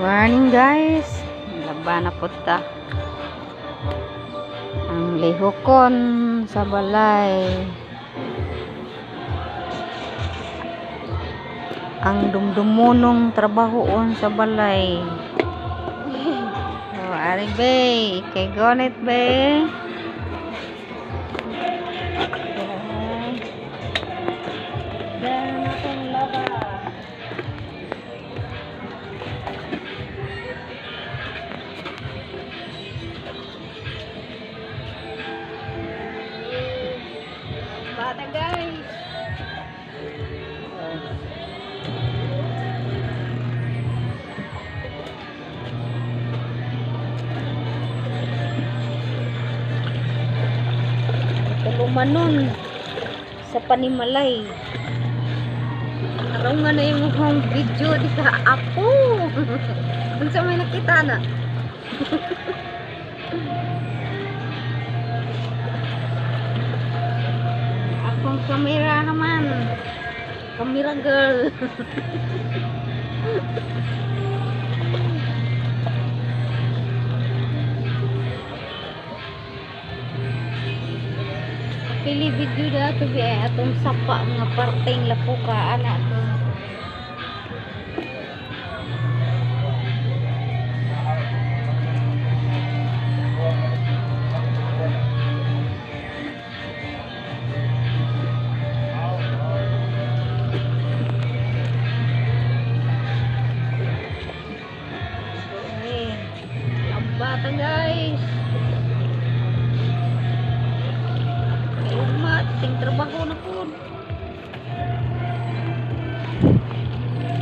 Morning, guys. Laba na po ta. Ang lihokon sa balay. Ang dumdumonong trabahoon sa balay. Oh, ari be, kay gonit be. Dan akong laba. Bata, guys. Tulumanon sa panimalay. Araw nga na yung home video di ka apo. Unsa may nakita na? Akong kamera naman. Kamera girl. Pili video da to bi atong sapa nga parteng lapuka ana to. Eh, lambata, guys. May ugma, ting trabaho na po.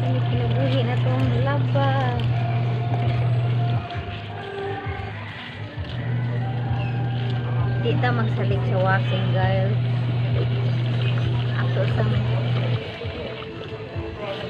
Kami kinabuhi na tong laba. Di ta magsalig sa washing, guys. Ato sa